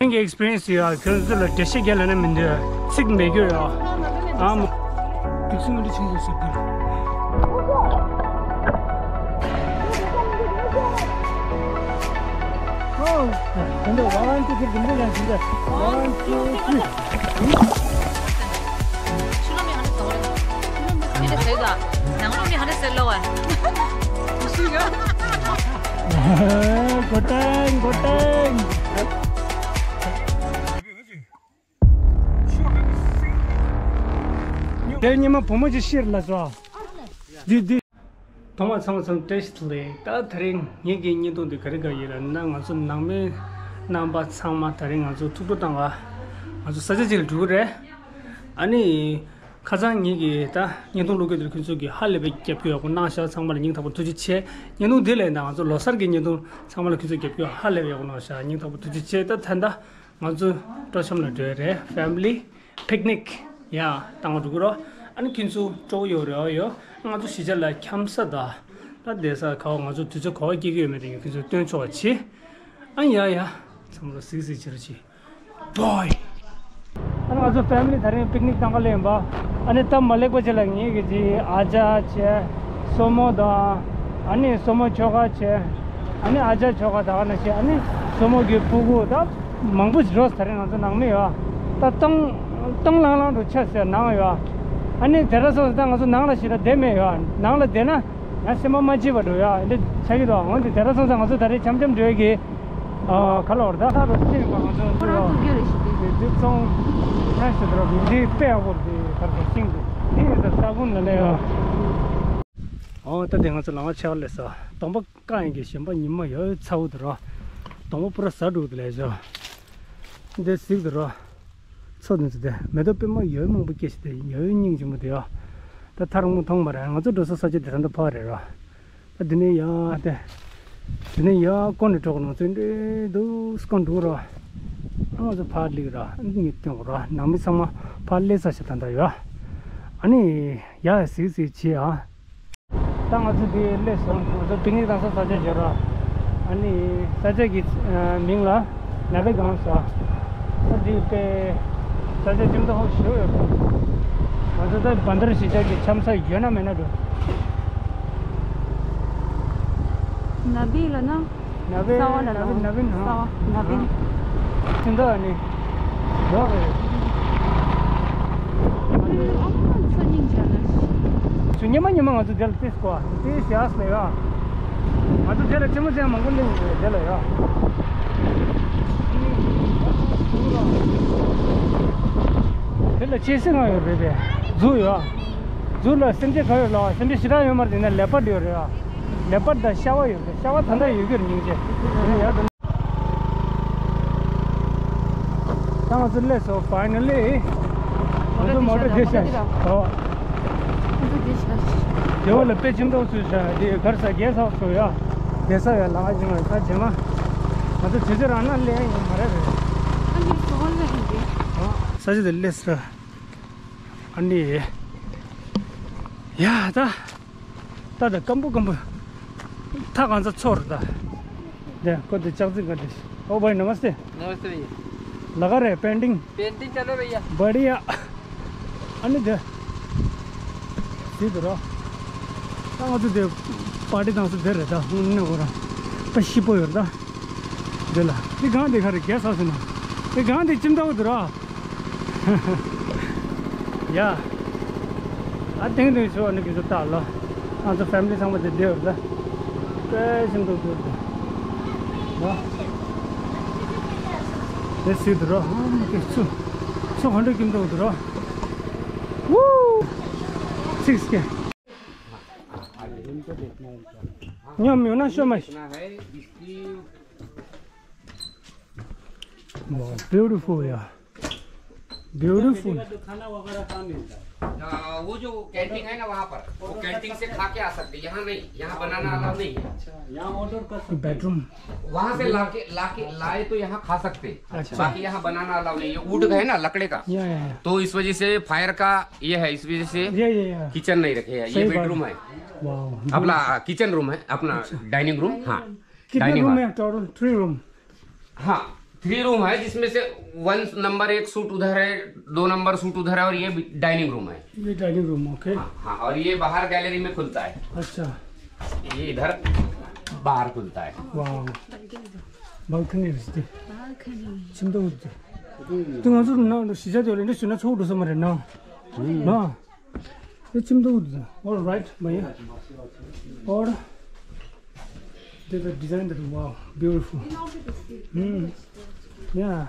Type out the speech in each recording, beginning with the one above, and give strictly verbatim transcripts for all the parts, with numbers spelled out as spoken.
ངའི་ཨེགས་པི་རི་ཡན་སི་ཡོད། ཁྱོད་ཚོ་ལ་འགྲེལ་བཤད་རྒྱག་ལབ་ན་མི་འདོད། ཚིག་མེད་རྒྱུ་ཡོད། ཨ་མ། སྡུག་སྲན་མ་འདྲ་ཆེན་པོ་ཟེར་གི། ཨོ། དེ་འདྲ་ཝན་ཊུ་ཐི་རི་འདི་འདྲ་ཡང་འདི་འདྲ། ཝན་ཊུ་ཐི་རི། ཤུ་ལོ་མི་ཧ་ནི་ཟེར་བ་རེད། ཤུ་ལོ་མི་ཧ་ནི་ཟེར་ལོ་བ། ཤུ་ལོ། གོ་ཏེང་གོ་ཏེང་། དེ་ཉི་མ་བུ་མོ་ཅིག་ཤི་ར་ལ་སོ། འདི་འདི། ཐོག་མ་ཚང་མ་ཚང་བཀྲ་ཤིས་བདེ་ལེགས། ད་དེ་རིང་ངེད་ཀྱི་བརྙན་ཐུང་འདི་ག་རེ་ག་ཡིན་ལབ་ན། ང་ཚོ་ནང་མི་རྣམ་པ་ཚང་མ་དེ་རིང་ང་ཚོ་ཐུགས་སྤྲོ་བཏང་ག་ང་ཚོ་ས་ཆ་ཅིག་ལ་འགྲོ་གི་རེད། ཨ་ནི། ཁ་སང་ངེད་ཀྱི་ད་བརྙན་ཐུང་བླུག་གི་དེར་ཁྱོད་ཚོ་གིས་ཧ་ལས་པའི་རྒྱབ་སྐྱོར་ཡག་པོ་གནང་ཤག་ཚང་མ་ལ་སྙིང་ཐག་པ་ཐུགས་རྗེ་ཆེ། བརྙན་ཐུང་འདི་ལས་ད་ང་ཚོ་ལོ་གསར་གྱི་བརྙན་ཐུང་ཚང་མ་ལ་ཁྱོད་ཚོ་རྒྱབ་སྐྱོར་ཧ་ལས་པའི་ཡག་པོ་གནང་ཤག་སྙིང་ཐག་པ་ཐུགས་རྗེ་ཆེ། ད་ད་ལྟ་ང་ཚོ་སྤྲོ་འཆམ་ལ་འགྲོ་ཡ་རེད། ཕེ་མི་ལི་པིག་ནིག་ཡ་བཏང་འགྲོ་གི་རོ། ཨ་ནི་ཁྱོད་ཚོ་སྤྲོ་པོ་ཡོད་རེད། ཨ་ཡོ། ང་ཚོ་གཞིས་ཆགས་ལ་འཁྱམ་ས་དང་ད་བསྡད་ས་ག་བ་ང་ཚོ་དུས་ཚོད་ག་བ་སྐྱེལ་གི་ཡོད་མེད་དེ་ཁྱོད་ཚོ་སྟོན་ཆོག་པ་བྱེད། ཨ་ཡ་ཡ། ཚང་མ་ལ་གཟིགས་གཟིགས་བྱེད་རོགས་བྱེད། བོའི། ཨ་ནི་ང་ཚོ་ཕེ་མི་ལི་དེ་རིང་པིག་ནིག་བཏང་ག་སླེབས་ཡིན་པ། ཨ་ནི་སྟབས་མ་ལེགས་པ་ཅིག་ལ་ངེད་ཀྱི་ཅིག་ཨ་ཅག་བྱས། སྲུ་མོ་དང་། ཨ་ནི་སྲུ་མོ་ཁྱོ་ག་བྱས། ཨ་ནི་ཨ་ཅག་ཁྱོ་ག་ད་ག་ནང་བཞིན། ཨ་ནི་སྲུ་མོ་གི་ཕྲུ་གུ་ད་མང་པོ་ཞིག་རོགས། དེ་རིང་ང་ཚོ་ནང་མི་ཡོད། ད་སྟོང་སྟོང་ལྷང་ལྷང་དུ་ཆགས་ཟེར་ནང་ཡོད། ཨ་ནི་དེ་འདྲ་སོང་ཙང་ད་ང་ཚོ་ནང་ལ་ཞེ་དྲག་བསྡད་མེད་ཡོད། ནང་ལ་བསྡད་ན་ཡང་སེམས་པ་མ་སྐྱིད་པ་འགྲོ་ཡོད། འདི་ཆགས་ཀྱི་འདུག་འོན་ཏེ་དེ་འདྲ་སོང་ཙང་ང་ཚོ་ད་རེས་འཆམ་འཆམ་འགྲོ་ཡ་གི། ཨ། ག་ལ་བར་ད་ཐག་རུ་ཕྱིན་པ་ང་ཚོ་ཁོ་རང་ཐུག་རྒྱུ་རེད་ཞིག་དེ། དེ་དུས་ཚོང་ཕྲན་ཞིག་འདྲ་བོ་འདི་དཔེ་ཡག་པོ་རེད། དེ་གར་དུ་ཤིང་དེ་དེ་ཡིན་ས་ས་ཁུང་ལ་ལས་ཡོད། ཨོ་ད་དེ་ང་ཚོ་ལམ་ཁ་ཕྱེ་བ་ལས་ས་གདོང་པ་བཀག་ཡིན་གྱི་ཞིམ་པ་ཉི་མ་ཡོད་ཚ་བོ་དུ་རོ། གདོང་པ་པུ་ར་ཟ་འགྲོ་དུ་ལས་ཞོ། འདི་གཟིགས་དུ་རོ། མཚོ་དེ་ཚོ་དེ་མེ་ཏོག་པད་མ་ཡོད་མང་པོ་སྐྱེས་ཤིག་དེ་ཡོད་སྙིང་རྗེ་མོ་དེ་ཡོད། ད་ཐག་རིང་མོ་མཐོང་མ་རེད། ང་ཚོ་འགྲོ་ས་ས་ཆ་དེ་རང་ད་ཕར་རེད་རོ། ད་འདི་ནས་ཡར་དེ། འདི་ནས་ཡར་ཀོ་ནས་འགྲོ་གི་ནང་ཚོད་འདྲེ་འདུག་སྐོར་འགྲོ་ར། ང་ཚོ་ཕར་སླེབས་ར། འདི་ནས་སྟོན་གོ་ར། ནང་མི་ཚང་མ་ཕར་སླེབས་ས་ཞིག་ད་ལྟ་ཡོད། ཨ་ནི་ཡར་གཟིགས་གཟིགས་བྱེད་ཨ། ད་ང་ཚོ་འདི་སླེབས་སོང་། ང་ཚོ་པིག་ནིག་བཏང་ས་ས་ཆ་ཡོད་ར། ཨ་ནི་ས་ཆ་གི་མིང་ལ། ན་བེ་སྒང་ཟེར། ད་འདི་དཔེ་ས་ཆ་ཅིག་ཏུ་ཧོ་ཞེ་པོ་ཡོད་པ། ང་ཚོ་ད་བན་དར་གཞིས་ཆགས་ཀྱི་འཆམ་ས་ཡོད་ན་མེད་ན་འགྲོ། ན་བེ་ལ་ན། ན་བེ། ས་བ་ལ་ན་བེ། ལ་ན་བེ་ན། ས་བ་ན་བེ། ཨ། ཅི་འདྲ་ནི། ཡོད་རེད། ཚོ་སྙིང་རྗེ་ལ། ཚོ་ཉི་མ་ཉི་མ་ང་ཚོ་དེ་ལ་ཏིས་གོ་ཏིས་ཡ་སི་ལ་ཡོད། ང་ཚོ་དེ་ལ་ཅི་མོ་ཅན་མང་པོ་སླེབས་ཡོད་དེ་ལ་ཡོད། དེ་ལ་ཆེ་སེ་གང་ཡོད་རེད་པས། རྫུ་ཡོད། རྫུ་ལ་སེམས་ཅན་གང་ཡོད་ལ་སེམས་ཅན་ཞེ་དྲག་ཡོད་མ་རེད། དེ་ན་ལེ་པར་ཡོད་རེད། ལེ་པར་དང་ཤ་བ་ཡོད་རེད། ཤ་བ་ད་ལྟ་ཡོད་ཀྱི་རེད་སྙིང་རྗེ། དེ་ལ་ཡོད། ད་ང་ཚོ་སླེབས་སོང་། ཕའི་ནལ་ལི། ང་ཚོ་མོ་ཊ་རྗེས་ཤག་ཨོ། ང་ཚོ་རྗེས་ཤག་དེ་བ་ལ་དཔེ་ཁྱིམ་ཐོག་ཚོས་ཤག་དེ་གར་ས་རྒྱལ་ས་ཚོ་ཡ། རྒྱལ་ས་ཡ་ལ་ང་ཅི་མ་ས་རྗེས་མ། ང་ཚོ་དུས་ཚོད་རང་ན་སླེབས་ཡོང་མ་རེད་རེད། ཨ་ནི་སོ་ལ་ཧིན་གྱི། ཨོ། ས་ཆ་དེ་སླེབས་སོང་། ཨ་ནི། ཡ་ད། ད་ད་སྐམ་པོ་སྐམ་པོ། ཐག་གང་ཚ་ཚོར་ད། དེ་ཁོ་དེ་ལྕགས་རྩི་ག་དེ། ओ भाई नमस्ते। नमस्ते भैया। लगा रहे पेंटिंग। पेंटिंग चल रही भैया। बढ़िया। ཨ་ནི་དེ། དེ་དུ་ར། ད་ང་ཚོ་དེ་པར་ཊི་བཏང་ས་དེ་རེད་ད། ཧུང་ནི་གོ་ར། ད་ཤི་པོ་ཡོད་ད། དེ་ལ་དེ་གང་དེ་ག་རེ་གས་ས་སོང་ན། དེ་གང་དེ་ཁྱིམ་ཐོག་དུ་ར། ཡ། ཨ་ཏིང་ཏིང་ཆུ་ཨ་ནི་གི་ཚོ་ལྟ་ལོ། ང་ཚོ་ཕེ་མི་ལི་ཚང་མ་དེ་བསྡད་ཡོད་ལ། དཔེ་ཞིམ་འདུག་འདུག་འདུག་ལ། དེ་སྲིད་དུ་རོ། ཧམ་གི་ཆུ། ཆུ་ག་འདྲ་གྱིན་འདུག་དུ་རོ། ཝུ། ཚིག་སྐྱེ། ཉམས་ཡོད་ན་ཤོད་མ། Wow, beautiful, yeah. Beautiful. खाना वगैरह कहाँ मिलता है? आ, वो जो कैंटीन है ना, वहाँ पर, वो कैंटीन से खा के आ सकते हैं, यहाँ नहीं, यहाँ बनाना अलाउ नहीं है। अच्छा, यहाँ ऑर्डर कर सकते हैं। बेडरूम। वहाँ से लाके, लाके, लाए तो यहाँ खा सकते हैं। अच्छा। बाकी यहाँ बनाना अलाउ नहीं है, वुड का है ना, लकड़े का। या, या, या। तो इस वजह से फायर का ये है, इस वजह से ये, ये, ये। किचन नहीं रखे हैं, ये सही बात बेडरूम है। है। वाओ। अपना किचन रूम है, अपना अच्छा। डाइनिंग रूम, हाँ। कितने डाइनिंग रूम हॉल। है टोटल? Three room. हाँ। थ्री रूम है, जिसमें से वन नंबर एक सूट उधर है, दो नंबर सूट उधर है और ये डाइनिंग रूम है। ये डाइनिंग रूम, ओके। हाँ, हाँ, और ये बाहर गैलरी में खुलता है। अच्छा। ये इधर बाहर खुलता है। वाह। बालकनी है इसकी। बालकनी। छिमदो उद्दे। तुम हजुर न, न, सिजा दे, न, सुना छोड़ दो समरे ना। ना। ये छिमदो उद्दे। All right, भैया। और देखो डिजाइन देखो, वाह, ब्यूटीफुल। हम्म। या,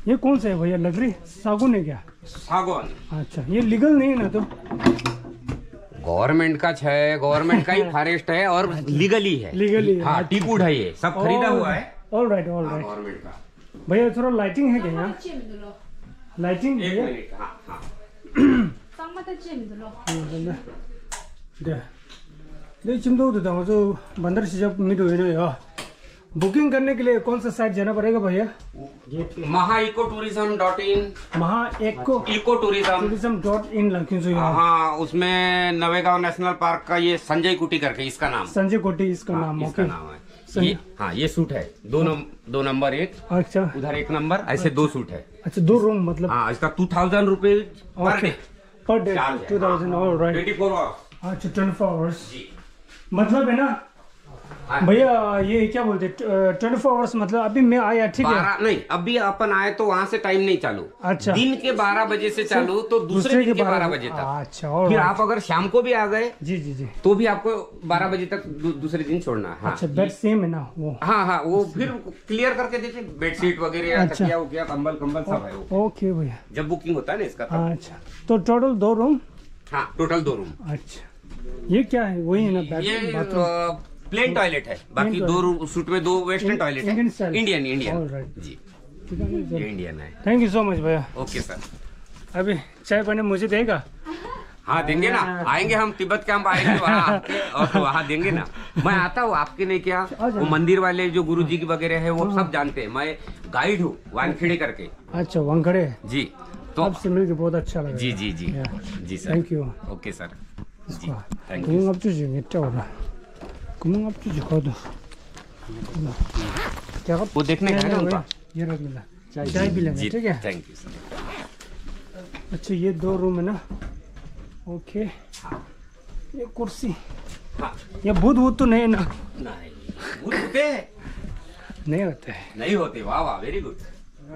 ये कौन सा है भैया, लकड़ी? सागौन है क्या? सागौन। अच्छा, ये लीगल नहीं है ना तो? गवर्नमेंट का है, गवर्नमेंट का ही फॉरेस्ट है और लीगल ही है। लीगल ही है, हाँ, अच्छा। टीकवुड है ये, सब खरीदा हुआ है। ऑल राइट, ऑल हाँ, राइट। गवर्नमेंट का। भैया, थोड़ा लाइटिंग है क्या यहाँ? लाइटिंग एक भैया? मिनट, हाँ, हाँ। हाँ, हाँ। दे। दे, छिमदो तो दो, जो बंदर से जब मिड हुए ना यार। बुकिंग करने के लिए कौन सा साइट जाना पड़ेगा भैया? महा इको टूरिज्म डॉट इन। महा eco eco tourism. Tourism dot in ला, क्यों सो यार? हाँ, उसमें नवेगांव नेशनल पार्क का ये संजय कुटी करके इसका नाम। संजय कुटी इसका हाँ, नाम, इसका ओके। नाम है। सही। ये, हाँ, ये सूट है। दो नम-, दो नंबर एक। अच्छा। उधर एक नंबर, ऐसे दो सूट है। अच्छा, दो रूम मतलब? हाँ, इसका two thousand rupees per okay. Day. Per day, charge है। Two thousand, all right. Twenty four hours. अच्छा, ट्वेंटी फोर आवर्स। जी। मतलब है ना, हाँ। भैया, ये क्या बोलते हैं, ट्वेंटी फोर आवर्स मतलब अभी मैं आया, ठीक है? बारह, नहीं, अभी अपन आए तो वहाँ से टाइम नहीं चालू। अच्छा। दिन के बारह बजे से चालू, तो दूसरे दूसरे दिन के के बारह बारह बजे तक। अच्छा, ऑल फिर राइट। आप अगर शाम को भी आ गए, जी, जी, जी। तो भी आपको बारह बजे तक दू-, दूसरे दिन छोड़ना है। हाँ, अच्छा, बेड ये सेम है ना वो? हाँ, हाँ, वो फिर क्लियर करके देखिए, बेडशीट वगैरह या अच्छा। तकिया उकिया, कंबल, कंबल सब है वो। ओके भैया। जब बुकिंग होता है ना इसका तब। अच्छा, तो टोटल दो रूम? हाँ, टोटल दो रूम। अच्छा, ये क्या है? वही है ना, ये, बाथरूम? अ, प्लेन टॉयलेट है, बाकी प्लेन दो टॉयलेट। रूम, सूट में दो वेस्टर्न टॉयलेट है। Indian style? Indian, Indian. All right. जी। ये इंडियन है। थैंक यू सो मच भैया। Okay sir. अभी चाय पानी मुझे देगा? हाँ, देंगे ना। हाँ। आएंगे हम, तिब्बत कैंप आएंगे वहाँ आपके, और तो वहाँ देंगे ना। मैं आता हूँ आपके लिए क्या, आ जाओ। वो मंदिर वाले जो गुरु जी की वगैरह है, वो हाँ। सब जानते हैं। मैं गाइड हूँ, वानखेड़े करके। अच्छा, वानखेड़े। जी। तो आपसे मिलके बहुत अच्छा लगा। जी, जी, जी। या। जी sir. Thank you. Okay sir. जी, थैंक यू। कुमाऊं आपको जी, क्या हो रहा? कुमाऊं आपको जी, कह दो। क्या वो देखने का है ना उनका? ये रख मिला। चाय भी लेंगे, जी, ठीक है? Thank you sir. अच्छा, ये दो रूम है ना? ओके। ये कुर्सी। हाँ। ये भूत वूत तो नहीं है ना? नहीं। भूत होते हैं? नहीं होते हैं। नहीं होते, वाह, वाह, वेरी गुड।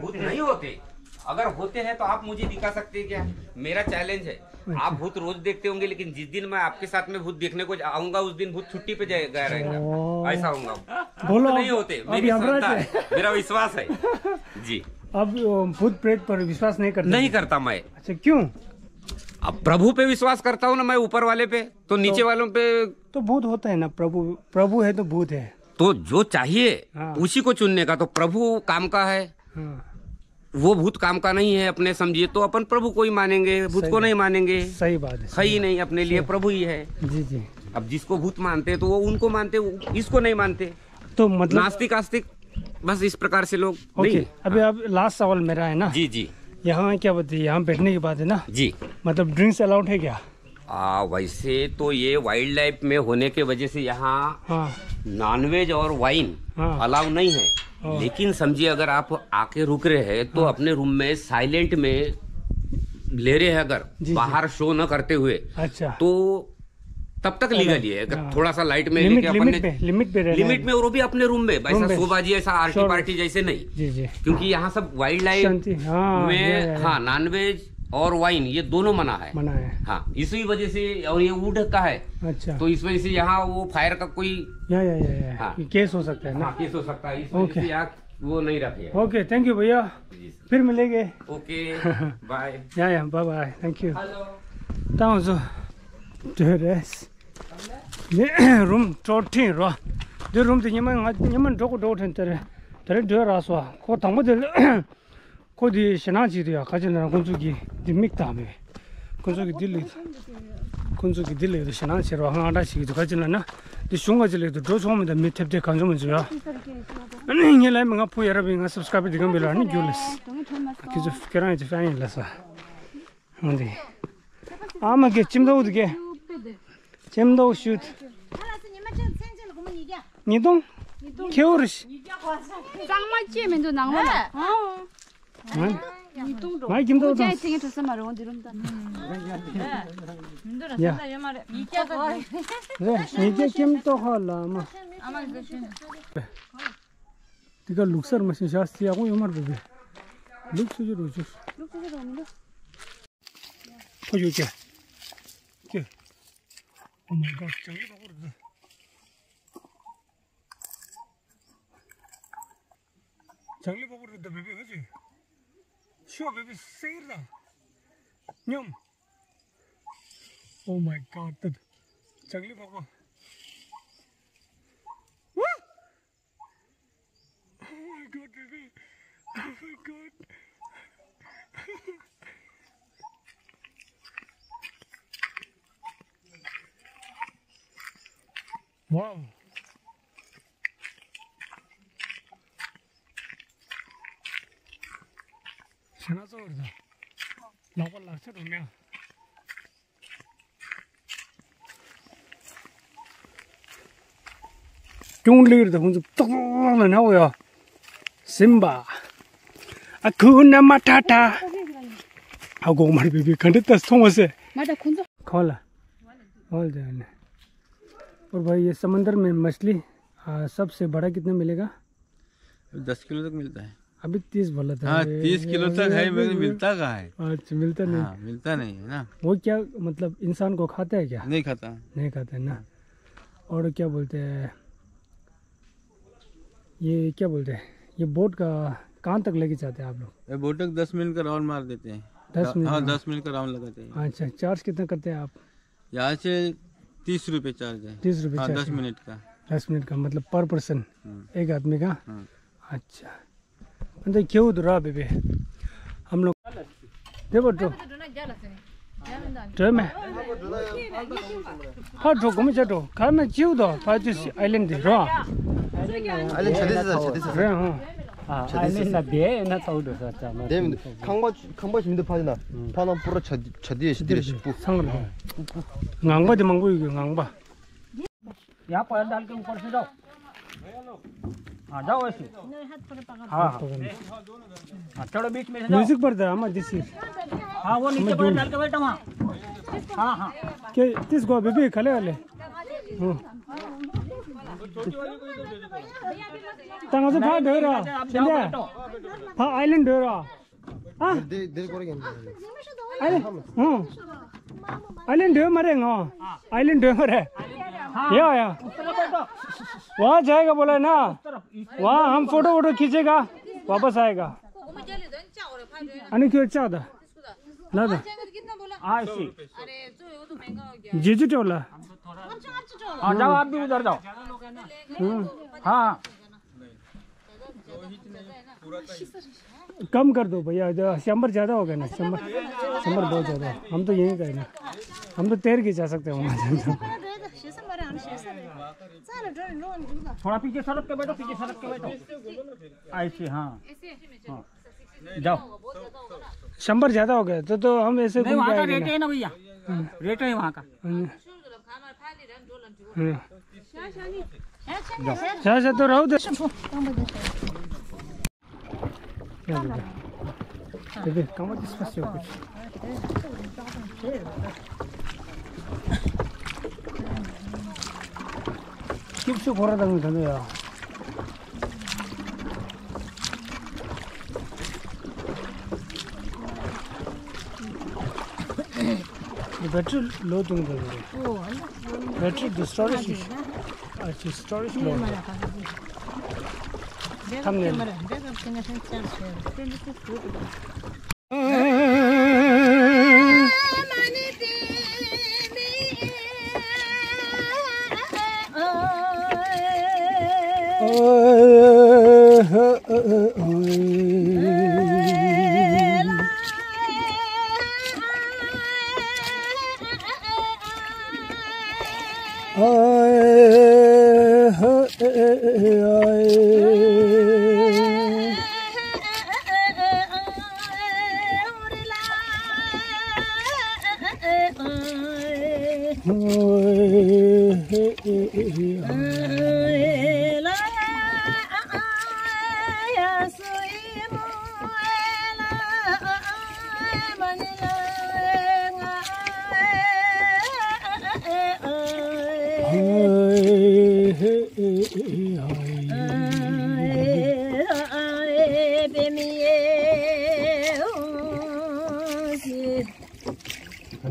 भूत नहीं होते। अगर होते हैं तो आप मुझे दिखा सकते हैं क्या? मेरा चैलेंज है। अच्छा। आप भूत रोज देखते होंगे, लेकिन जिस दिन मैं आपके साथ में भूत देखने को आऊंगा, उस दिन भूत छुट्टी पे जाए-, गया रहेगा। ओ। ऐसा होऊंगा। बोलो, भूत नहीं होते, अब मेरी यमराज श्रद्धा है। है, मेरा विश्वास है। जी। अब, अ, भूत प्रेत पर विश्वास नहीं करते? नहीं करता मैं। अच्छा, क्यों? अब प्रभु पे विश्वास करता हूँ ना मैं, ऊपर वाले पे, तो नीचे तो वालों पे तो भूत होता है ना, प्रभु, प्रभु है तो भूत है। तो जो चाहिए, हाँ। उसी को चुनने का, तो प्रभु काम का है। हाँ। वो भूत काम का नहीं है, अपने समझिए, तो अपन प्रभु को ही मानेंगे, भूत सही को बात। नहीं मानेंगे। सही बात है, है सही ही बात। नहीं, अपने लिए सही। प्रभु ही है। जी, जी। अब जिसको भूत मानते हैं, तो वो उनको मानते, वो इसको नहीं मानते। तो मतलब नास्तिक आस्तिक, बस इस प्रकार से लोग ओके, नहीं। अभी हाँ। अब लास्ट सवाल मेरा है ना। जी, जी। यहाँ क्या बोलते हैं, यहाँ बैठने के बाद है ना, जी। मतलब ड्रिंक्स अलाउड है क्या? आ, वैसे तो ये वाइल्ड लाइफ में होने के वजह से यहाँ हाँ। नॉनवेज और वाइन हाँ। अलाउ नहीं है। हाँ। लेकिन समझिए, अगर आप आके रुक रहे हैं तो हाँ। अपने रूम में साइलेंट में ले रहे हैं अगर, जी, जी। बाहर शो न करते हुए, अच्छा। तो तब तक लीगल ही है। अगर हाँ। थोड़ा सा लाइट में लिमिट, लेके अपन लिमिट ने पे, लिमिट पे रहना लिमिट है। में, और वो भी अपने रूम में, रूम वैसा पे। शोबाजी, ऐसा आर्टी शोर पार्टी जैसे नहीं। जी, जी। क्योंकि यहाँ सब वाइल्ड लाइफ शांति, हाँ, में, या, या, या। हाँ, नॉनवेज और वाइन, ये दोनों मना है। मना है। हाँ, इसी वजह से, और ये वुड का है। अच्छा। तो इस वजह से यहाँ वो फायर का कोई या, या, या, या। हाँ। ये केस हो सकता है ना? हाँ, केस हो सकता है। इस वजह ओके। से यहाँ वो नहीं रखे हैं। ओके, थैंक यू भैया। जी सर। फिर मिलेंगे। Okay, bye. Yeah, yeah, bye bye, thank you. Hello. ད་ང་ཚོ་འདིར་རེད། འདི་རུམ་སྤྲོ་ཐེངས་རོ། འདི་རུམ་དེ་ཉི་མ་ང་ཉི་མ་འགྲོ་གོ་འགྲོ་ཐེངས་དེ་རེད། དེ་རིང་འགྲོ་རག་སོང་། ཁོ་དང་པོ་དེ་ཁོ་དེ་ཞེད་སྣང་བྱེད་དུ་ཡ། ཁ་ཅིག་ལ་ཁོ་ཚོ་གི་འདི་མིག་བཏགས་མེད། ཁོ་ཚོ་གི་འདི་ལས་ཁོ་ཚོ་གི་འདི་ལས་དུ་ཞེད་སྣང་བྱེད་རོགས། ང་འདྲ་ཞིག་གི་དུ་ཁ་ཅིག་ལ་ན་འདི་གཞུང་ཁ་ཅིག་ལས་དུ་འགྲོ་ཆོག་མི་དང་མི་ཐེབས་ཏེ་གང་བྱུང་མི་འཇུག་ཡ། ཨ་ནི་ངས་ལ་མི་ང་ཕུ་ཡ་ར་བི་ང་སབ་སི་ཀ་རབ་དེ་གང་བི་ལ་ཨ་ནི་རྒྱུ་ལས་ཁྱེད་ཚོ་ཁྱེད་རང་ཡི་ཚོ་ཧྥན་ཡིན་ལ་ས། འོན་ཏེ། ཨ་མ་གེ་ཅིམ་ཏོག་དུ་གེ། ཅིམ་ཏོག་ཤུད། ཉིས་སྟོང་། ཁེའུ་རིས། གཙང་མ་སྐྱེས་མི་འདུག་ནང་ལོགས་ལ། ཨང་། ང་ཉིས་སྟོང་འགྲོ། ང་ཁྱིམ་ཐོག་ཏུ། ཁྱེད་ཀྱི་ཐོག་ས་མ་རེད་འོང་འདི་རུམ་ད། མི་འདུག་ར། ཡ། ས་ཡོད་མ་རེད། ཡིག་སྐྱག་ག་རེད། ཡིག་སྐྱག་ཁྱིམ་ཐོག་ཁ་ལ་མ། ཨ་མ་འདི་ཤོད། འདི་ག་ལུག་གསར་མ་ཤེས་ཤག་སི་ཡག་པོ་ཡོད་མ་རེད་པས། ལུག་སུ་ཅི་རུ་ཅུ། ལུག་སུ་ཅི་རུ་མི་འདུག་ཕོ་ཡོད་ཀྱ། ཀྱ། Oh my God, ཅང་ཡོད་པ་ཁོ་རེད། ཅང་ལི་པགས་པ་རེད་ད་བེ་བེ་ཧ་ཅི། ཤོ་བེ་བེ་སེར་ད། སྙོམ། Oh my God, ད། ཅང་ལི་པགས་པ། ཝ། Oh my God, བེ་བེ། Oh my God. Wow. ཤ་ན་ཚོ་རེད་ད། ལག་པ་ལག་ཆ་རུ་མེད། ཅུང་ལིར་ད་ཁོང་ཚོ་ཏོག་ཏོག་ལ་ནའོ་ཡ། སིམ་བ། ཨ་ཁུ་ན་མ་ཏྲ་ཏྲ། ཨ་གོག་མར་བི་བི་ག་འདྲ་ཏ་སོང་བ་སེ། མ་ཏྲ་ཁོང་ཚོ། ཁོ་ལ། ཁོ་ལ་ད་ནི། और भाई, ये समंदर में मछली, आ, सबसे बड़ा कितना मिलेगा? दस किलो तक मिलता है। अभी तीस बोला था। हाँ, तीस किलो तक है, मगर मिलता कहाँ है? अच्छा, मिलता नहीं। हाँ, मिलता नहीं है ना। वो क्या, मतलब, इंसान को खाता है क्या? नहीं खाता। नहीं खाता है ना। हाँ। और क्या बोलते हैं, ये क्या बोलते हैं, ये बोट का कहाँ तक लेके जाते हैं आप लोग? ये बोट तक दस मिनट का राउंड मार देते हैं। दस मिनट हाँ, का? दस मिनट का राउंड लगाते हैं। अच्छा, चार्ज कितना करते हैं आप? यहाँ से तीस रुपये चार्ज है। तीस रुपये हाँ, चार्ज दस है। मिनट का। दस मिनट का, मतलब, पर पर्सन, हम्म। एक आदमी का? हम्म। अच्छा। अन्त के हो र बेबे? हम लोग। देव ड्रो। ड्रो में। हाँ, ड्रो घूम जा ड्रो। खाना चिउ दो, पाँच आइलैंड दे रो। आइलैंड छत्तीस हजार, छत्तीस हजार। रे, हाँ। हाँ, छत्तीस हजार। आइलैंड ना दे ना, तो दो सौ चार। दे में खंबा छिम दे पाजना। पाना पूरा छत्तीस हजार। छत्तीस। संग। ངང་པ་དེ་མང་པོ་ཡོད་གི། ངང་པ། यहाँ पैर डाल के ऊपर से जाओ। हाँ, जाओ ऐसे। हाँ, हाँ। हाँ, चलो बीच में से जाओ। म्यूजिक पर था, आमा, this is। हाँ, वो नीचे पैर डाल के बैठो वहाँ। हाँ, हाँ। के, this go, बेबी, खले वाले। हाँ। तंग से भाग डर रहा। आप जाओ, बैठो। हाँ, आइलैंड डर रहा। हाँ। दे, दे, करेंगे। अरे, हाँ। आइलैंड डोर मारे, हाँ। आइलैंड डोर मारे। हाँ। या, या। उस तरफ बैठो। वहाँ जाएगा बोला है ना। उस तरफ, इस तरफ। वहाँ हम फोटो वोटो खींचेगा, वापस आएगा। अने क्यों अच्छा था? ना था। हाँ, इसी। जीजू टोला। हाँ, जाओ, आप भी उधर जाओ। हम्म। हाँ। कम कर दो भैया, जो शंबर ज्यादा हो गया ना, शंबर, शंबर बहुत ज्यादा है। हम तो यहीं का है ना, हम तो तैर के जा सकते हैं वहाँ। थोड़ा पीछे सरक के बैठो, पीछे सरक के बैठो। ऐसे, हाँ, हाँ, जाओ। शंबर ज्यादा हो गया तो, तो हम ऐसे नहीं, घूम वहाँ के का आएंगे रेट ना। है ना भैया, हम्म। रेट है वहाँ का। हम्म। 자, 자, 또 라우드. 야, 야. 되게 까마귀 스파스 없고. 깁스 걸어 다니는 거야. बैटरी लो तुम कर दो। Battery storage. अच्छा, स्टोरेज लो। थंबनेल।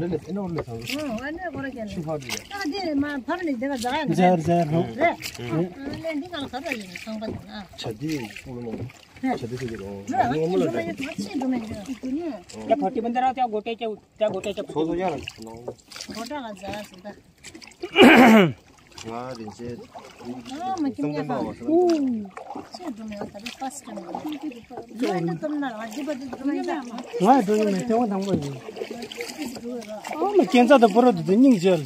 ལས་ལས་ཨེ་ནོར་ལས་ཚང་། ཨོ་ཨ་ནེ་ཁོ་ར་ཁྱེད་ཆུ་ཕག་འདི་ལས། ད་འདི་མ་ཕར་ནས་འདི་ག་ཟ་ཡ་ཟེར་ཟེར་རོ། རེད། ཨ་ལས་འདི་ག་ལ་ཁ་ད་ཡིན་ཚང་པ་ཡིན་ཨ། བྱ་འདི་ཀུ་ལོ་ནོ། བྱ་འདི་ཚོ་ཡིན་རོ། རེད་ཨ་ནི་འགྲོ་མ་ཡིན་ཐག་ཆེན་འགྲོ་མ་ཡིན་རེད། ད་ཕ་ཏི་མ་འདི་ར་ཏ་གོ་ཏེ་ཅེ་ཏ་གོ་ཏེ་ཅེ་ཚོ་ཚོ་ཡ་ར་ནོ། གོ་ཏ་ག་ཟ་ཡ་ཟེར་ད། ང་རིན་ཆེན། ཨ་མ་ཁྱིམ་ཉལ་ཁང་། ཨུ། ཆེ་འགྲོ་མེད་ད་རེས་ཕར་སི་ཊེམ་རེད། ང་འགྲོ་ཡོད་མེད་ཐེངས་དང་པོ་ཡིན། ཨ་མ་ཁྱེད་ཚ་དང་པོ་རོ་དུ་དེ་སྙིང་རྗེ།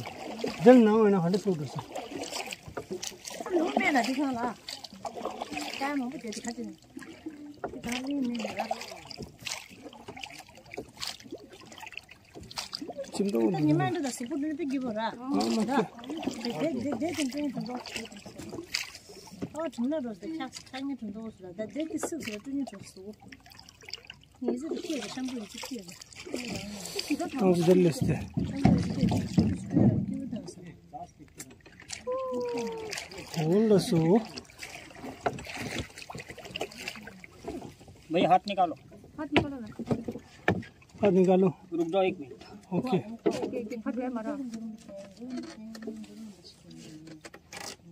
དེར་ནང་འོ་ན་ཧ་འདྲ་ཚུགས་འགྲོ་སོང་། ལུང་མེད་ན་འདི་ཁང་ལ། ད་མང་པོ་དེ་དེ་ཁ་ཅིག་ནས། ད་ལུང་མེད་ན་ར། ཁྱིམ་ཐོག་ད་ཉི་མ་འདི་ད་གཟུགས་པོ་ནུས་པའི་རྒྱུ་བོ་ར། ཨ་མ་ཁྱེད། དེ་དེ་དེ་དེ་དེ་དེ་འདྲ། ཨོ་དྲིན་ལ་རོ་དེ་ཁྱག་ཁྱག་ཉི་དྲིན་དོ་སུ་ལ་ད་དེ་དེ་སུ་སུ་ལ་དྲིན་ཉི་དྲིན་སུ། ཉི་ཟེར་དེ་ཁྱེད་ཀྱི་ཤམ་བུ་ཡི་ཚིག་ཁྱེད་ཀྱི། ཏང་སུ་དེ་ལས་སུ་དེ། ཤམ་བུ་ཡི་ཚིག་ཁྱེད་ཀྱི་སྐྱིད་པོ་དང་སུ། ཨོ་ལ་སུ། भैया हाथ निकालो। हाथ निकालो ना। हाथ निकालो। रुक जाओ एक मिनट। ओके। ओके, ओके, हाथ है हमारा।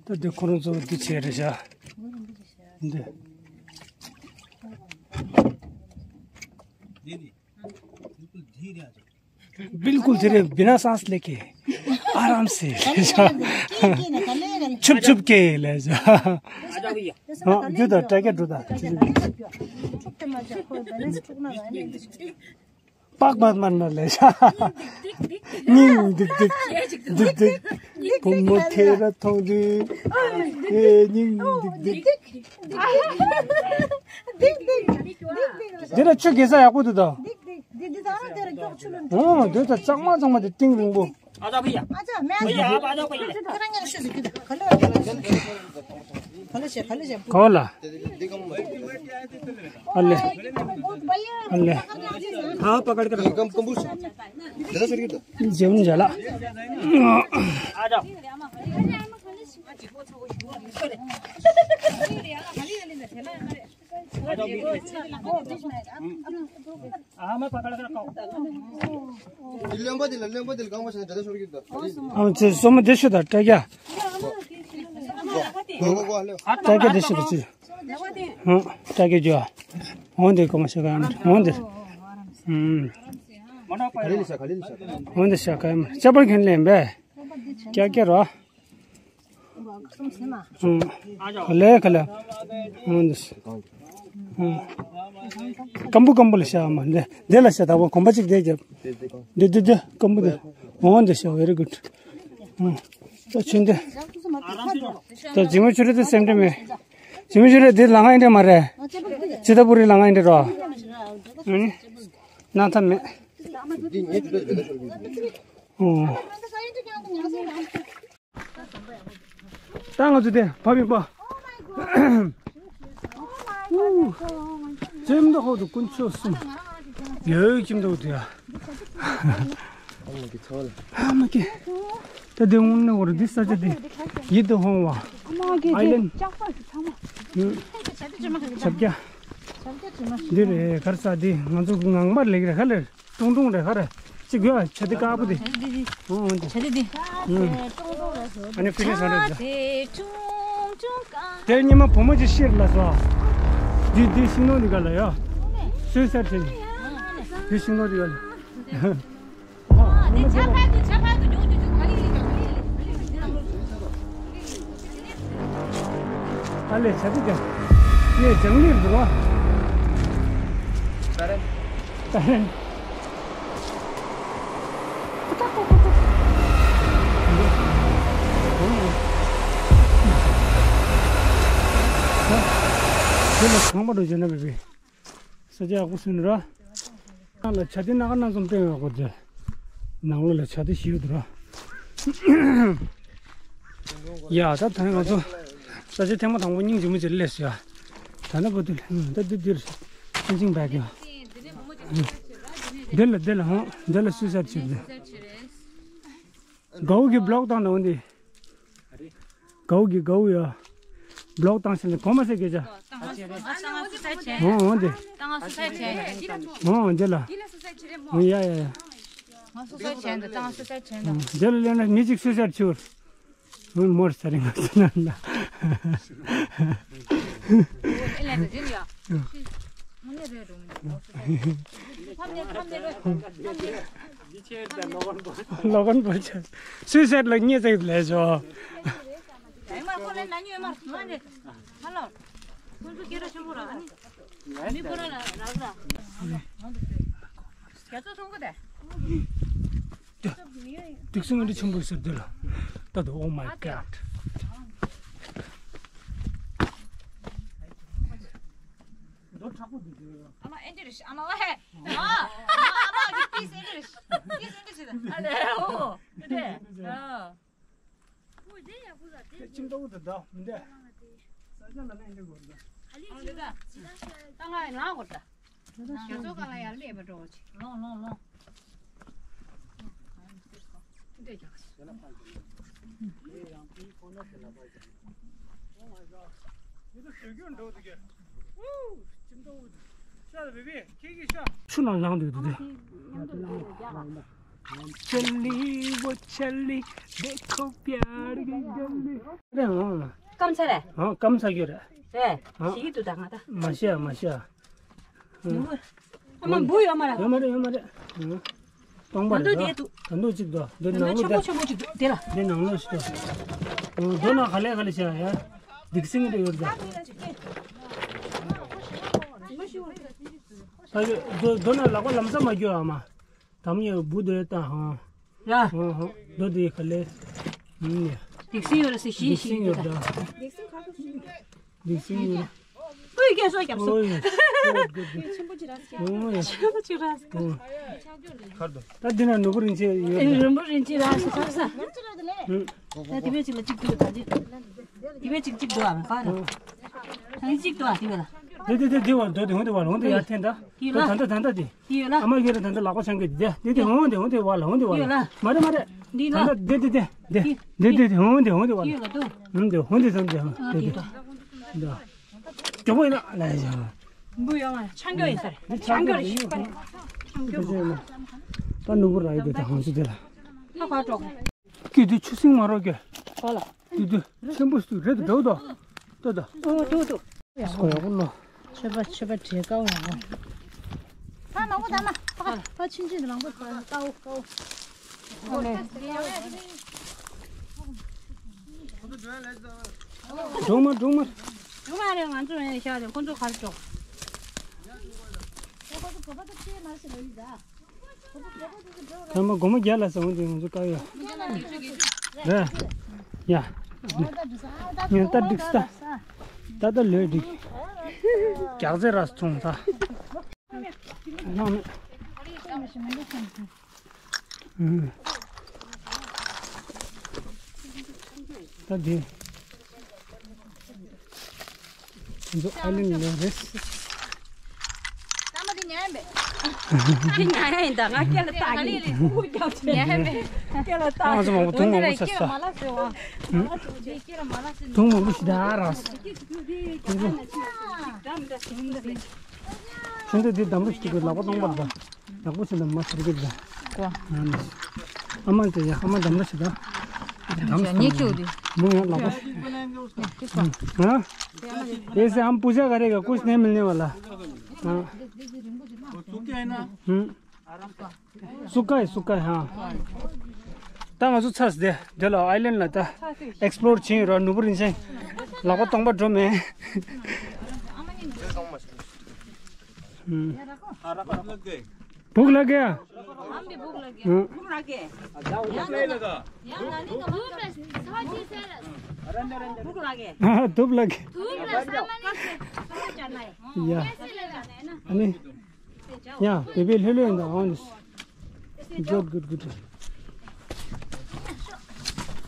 तो देखो ना जो दिखे रे जा। दे। दीदी, बिल्कुल धीरे आ जाओ। बिल्कुल धीरे, बिना सांस लेके, आराम से। छुप छुप के ले जा। हाँ, जो तो टैग है, जो तो। पाक मत मारना ले जा। ཉིང་འདུག་འདུག་འདུག་འདུག་བུ་མོ་ཁྱེད་ར་མཐོང་དུས། ཨེ་ཉིང་འདུག་འདུག་འདི་ལ་ཆུ་གེ་ས་ཡག་པོ་འདུག་ད། འདི་འདི་ད་རང་དེ་ར་མགྱོགས་ཆུ་ལོན། ཨོ་དེ་ད་གཙང་མ་གཙང་མ་དེ་གཏིང་རིང་པོ། आजा भैया। आजा मैं। भैया आप आ जाओ पहले। तेरा क्या शूज है? खा लो। खा लो शे, खा लो शे। कौन ला? अल्ले। अल्ले। हाँ पकड़ कर रखो। जेवन झाला। आ जाओ। हाँ, मैं पकड़ के रखा हूँ। ཨ་ཚེ་སོ་མ་དེ་ཤོད་ད་ཀྲ་རྒྱ། ཀྲ་རྒྱ་དེ་ཤོད་ད་ཅི། ཧང་ཀྲ་རྒྱ་ཇོ། འོན་ཏེ་གོ་མ་ཤ་ག་ཡང་འོན་ཏེ། ཧུམ། འོན་ཏེ་ཤ་ག་ཡང་ཅ་པར་ཁན་ལེན་པས། ཀྱ་ཀྱ་རོ། ལས་ཁ་ལ། སྐམ་པོ་སྐམ་པོ་ལ་བྱ་མ་འདི་འདི་ལ་བྱ་དང་པོ་གོམ་པ་གཅིག་འདི་རྒྱབ། འདི་འདི་འདི་སྐམ་པོ་འདི། འོ་འདི་བྱ། very good། ད་ཆུན་འདི། ད་ཇི་མ་ཆུ་རེད་དུ་སེམས་ཁྲལ་མེད། ཇི་མ་ཆུ་རེད་འདི་ལ་ང་ཡིན་འདྲ་མ་རེད། ཇི་ལྟ་བུ་རེད་ལ་ང་ཡིན་འདྲ་རོ། ཨ་ནི། སྣང་ཐབས་མེད། འདི་ངའི་དུས་ཚོད་རེད་ད་ཤོར་གི་འདུག་ཨོ། ད་ང་ཚོ་དེ་བབ་ཡིན་པ། ཅེམ་ད་ཧོ་དུ་དཀོན་མཆོག་གསུམ། ཡོད་ཅེམ་ད་ཧོ་དུ་ཡ། ཨ་མ་ཀི། ད་དེ་འུན་ནི་འོར་འདི་ས་ཆ་དེ་ཡིད་དུ་འོང་བ། ཨའི་ལན། ཆབ་རྒྱ། འདི་རེད་གར་ས་དེ་ང་ཚོ་ངང་མར་ལེགས་རེད་ག་ལེར། ཀྲུང་ཀྲུང་རེད་ཧ་རེ། གཅིག་ཡོད་ཆ་དེ་དཀར་པོ་དེ། ཨོ་འདི། ཆ་དེ་དེ། ཨ་ནི་ཕི་ལིང་ས་རེད། དེ་ཉི་མ་བུ་མོ་ཅིག་ཤེར་ལ་སོ། འདི་འདི་ཤིང་ནོར་འདི་ག་ལ་ཡོད། སོས་སར་དེ། འདི་ཤིང་ནོར་འདི་ག་ལ། ཨ་ལས་བྱ་དུ་ཀྱང་། ངས་ལྗང་ལིར་འགྲོ་བ། ད་རེད། ད་རེད། དེ་ལ་ཚང་མ་འགྲོ་བྱོས་ན་མེད་པས། ས་ཆ་ཡག་པོ་བཟོས་ནས་ར། ནང་ལ་བྱ་དེ་སྣ་ཁ་སྣ་ཚོགས་སྟོན་ཡོད་གོ་དེ། ནང་ལོགས་ལ་བྱ་དེ་ཞིག་ཡོད་དོ་ར། ཡ་ད་ད་ང་ཚོ་ས་ཆ་ཐེངས་མ་དང་པོ་སྙིང་རྗེ་མོ་ཅིག་སླེབས་སོང་ཡ། ད་ནི་བུ་དུ་ད་འདི་འདིར་ཕན་ཚུན་བས་ཀྱང་། འདི་ལ་འདི་ལ་ཧོ་འདི་ལ་སུ་སར་ཆིབས་འདི། གའུ་གི་བློག་བཏང་ན་འོན་ཏེ། གའུ་གི་གའུ་ཡ། བློག་བཏང་ཟིན་ལ་གོ་མ་སེ་གེ་ཅག་ཨོ་ཨོ་འདི། ཨོ་འདི་ལ། ཨོ་ཡ་ཡ་ཡ། ང་སུ་སའི་བྱས་འདུག་ད་ང་སུ་སའི་བྱས་འདུག་འདི་ལ་སླེབས་ན་མི་གཅིག་སུ་སར་ཆུར། ང་མོར་ས་རིང་ང་ཚོ་ན་ལ། ཨེ་ལེན་ད་འཛིན་ཡ། ང་ནི་རེད་རུང་ནི་ང་སུ་སའི། ཕམ་ནས་ཕམ་ནས་རོ་ཕམ་ནས། ལོ་གོན་པོ་ཆ། སུ་སར་ལ་ཉེ་ཚེ་ལས་བྱོ། ཨེ་མར་ཁོ་ལེན་ན་ཉོས་མར་ང་ནི། ཧ་ལོ། ཁོང་ཚོ་སྐད་གྲགས་ཆེན་པོ་ར་ཨ་ནི། མི་ཁོ་ར་ལ་རག་ར། རྒྱ་མཚོ་སྲུང་གི་དེ། དེ་སྲུང་འདི་ཆེན་པོ་ཟེར་དེ་ལ། ད་དུ། Oh my God. ཨ་མ་ཨེ་འདྲ་རེད་ཤག་ཨ་མ་ཝ་ཧེ། ཨ་མ་ཨ་མ་གི་ཏིས་ཨེ་འདྲ་རེད་ཤག་ཏིས་ཨེ་འདྲ་ཞིག་ཨ་ལེ་ཨོ། དེ་དེ། ཨ། ཁྱིམ་ཏོག་དེ་འདྲ་མི་འདྲ། ས་ཆ་ལ་ནས་འདི་གོ་འདྲ། ཨ་ལེ་ད་ང་ལ་གོ་འདྲ། རྒྱ་མཚོ་སྒང་ལ་ཡར་སླེབས་པ་འགྲོ་བ་ཅིག་ལོང་ལོང་ལོང་། འདྲེ་རྒྱག་ཤི། ཆུ་ནང་ལངས་འདུག་འདུག་སྟེ། ཆ་ལི་བོ་ཆ་ལི། དེ་ཁོ་པྱར་གི་ག་ལི། རེད་ཨང་། སྐམ་ཚ་རེད། ཨང་སྐམ་ཚ་རྒྱུ་རེད། རེད། ཨང་། ཞིག་ཏུ་ད་ང་ད། མ་ཤི་ཡ་མ་ཤི་ཡ། ནུ་བོ། ཨ་མ་འབུ་ཡོད་མ་རེད། ཡོད་མ་རེད་ཡོད་མ་རེད། ཨང་། སྟོང་པ་རེད་ད། ད་འདུག་གཅིག་འདུག་འདི་ནང་ལོགས་ཆེན་པོ་ཆེན་པོ་གཅིག་འདུག་དེ་ལ། འདི་ནང་ལོགས་ཤིག་འདུག་ཨང་། མདོ་ན་ག་ལེ་ག་ལེ་བྱ་ཡ། སྡིག་སྲིན་རེ་ཡོད་ད། ད་མདོ་མདོ་ན་ལག་པ་ལམ་སང་མ་རྒྱུ་ཨ་མ། དམ་ཡོད་བུ་དེ་ད་ཧང་། ར། ཧང་ཧང་། མདོ་དེ་ག་ལེ། ཨུམ་ཡ། སྡིག་སྲིན་ཡོད་རེད་ཟེར་ཞིག་སྡིག་སྲིན་ཞིག་ཡོད་ད། སྡིག་སྲིན་ཡོད། སྐུའི་སྐད་སོགས་རྒྱབ་སོང་། ཨོ་ཡ། ཆེན་པོ་ཅིག་ར་ཟེར། ཨོ་ཡ། ཆེན་པོ་ཅིག་ར་ཟེར། ཨོ། ད་འདི་ན་ནོར་བུ་རིན་ཆེན་ཡོད་ད། རིན་པོ་རིན་ཆེན་ར་ཟེར་ཆགས་ས། ཨུམ། ད་དེ་བས་ཅིག་ལ་གཅིག་འདུག་ད་ཅིག་དེ་བས་ཅིག་གཅིག་འདུག་ཨ་མ་པ་ར། ཨོ། ད་ནི་གཅིག་འདུག་ཨ་དེ་བས་ལ། དེ་དེ་དེ་དེ་བ་འདོད་དེ་འོང་དེ་བ་ལ་འོང་དེ་ཡར་འཐེན་ད། དེ་ད་ལ། ད་ད་ད་ད་དེ། དེ་ཡོད་ལ། ཨ་མ་གིས་ར་ད་ད་ལག་པ་འཆང་གི་དེ་དེ་དེ་འོང་དེ་འོང་དེ་བ་ལ་འོང་དེ་བ་ལ། དེ་ཡོད་ལ། མ་རེད་མ་རེད། འདི་ལ། ད་ད་དེ་དེ་དེ་དེ་དེ་དེ་དེ་འོང་དེ་འོང་དེ་བ་ལ། དེ་ཡོད་ལ་དུ། འོང་དེ་འོང་དེ་ད་དེ་དེ་དེ། ད། མགྱོགས་པོ་ཡིན་ན་ལ་ཡ། འབུ་ཡོང་བ་ཆང་རྒྱུ་ཡིན་ས་རེད། ཆང་རྒྱུ་རེད་ཤི་པ་རེད། ཆང་རྒྱུ། ད་ནུ་བུ་ར་ཡི་དེ་ད་ཧང་སུ་དེ་ལ། ད་ག་འགྲོ། ཀི་དེ་ཆུ་སྲིན་མ་རོགས་ཀྱི། ག་ལ། དེ་དུས་ཆེན་པོ་ཞིག་རེད་དོ། འགྲོ་དོ། ལྟོས་དོ། ཨོ་འགྲོ་འགྲོ། སྐོ་ཡག་པོ་ལོ། མཆོད་པ་མཆོད་པ་བྲེ་ཀའོ་ཡག་པོ། ཕ་མང་པོ་ད་མ་ཕ་ཕ་ཆུན་ཆུན་མང་པོ་ཀའོ་ཀའོ། ཨོ་ལེ། སྒྲོལ་མ་སྒྲོལ་མ། སྒྲོལ་མ་རེད། ང་ཚོ་ཡང་ཤག་རེད། ཁོ་ཚོ་གར་འགྲོ། ཁོ་ཚོ་བོད་པ་ཚོ་ཁྱེད་མ་ཟེར་ལ་ཡིན་ད། ཐ་མ་སྒོར་མོ་བརྒྱ་ལ་ཟེར་འོང་དུས་ང་ཚོ་དཀའ་ཡོད་རེད། ཡ། ངས་ལྟ་འགྲིག་ས། ད་ལྟ་ལོས་འགྲིག་རྒྱག་རྩེ་ར་ཚོང་ས། ལྷང་མེད། ད་འདི། ང་ཚོ་ཨའི་ལན་ལ་རེད། ཚང་མ་འདི་ཉར་ཡིན་པས། འདི་ཉར་ཡིན་ད། ང་སྐེ་ལ་བཏགས་ཀྱི། ཉར་ཡིན་པས། སྐེ་ལ་བཏགས། ང་ཚོ་མང་པོ་དུང་མང་པོ་ཟ་ས། དུང་མང་པོ་ཞིག་ད་ར། ཁྱོད་ཚོ་འདི་འདམ་རུ་ཞིག་གི་ལག་པ་སྟོང་པར་ད། ཡག་པོ་བྱས་ན་མ་ཟེར་གི་ད། ཀོ། ཨ་མ་དེ་ཡ་ཨ་མ་འདམ་ར་ཞིག་ད། འདམ་ཉེ་ཁྱེའུ་དེ། མོ་ཡང་ལག་པ། हाँ? ऐसे हम पूजा करेगा, कुछ नहीं मिलने वाला। हाँ। सुक्खा है, सुक्खा है, हाँ। ད་ང་ཚོ་ཚར་སོང་། དེ་ལ་ཨའི་ལན་ལ་ད་ཨེགས་པི་ལོར་བྱེད་ཡིན་ར། ནོར་བུ་རིན་ཆེན་ལག་པ་སྟོང་པ་འགྲོ་མེད། हाँ। भूख लग गया? हम भी भूख लग गया। हाँ। भूख लग गया। यहाँ नहीं तो भूख लग गया। हाँ, धूप लग गया। धूप लग गया। या। अनि, या, बेबी, ले लो ना, on this। Good, good, good।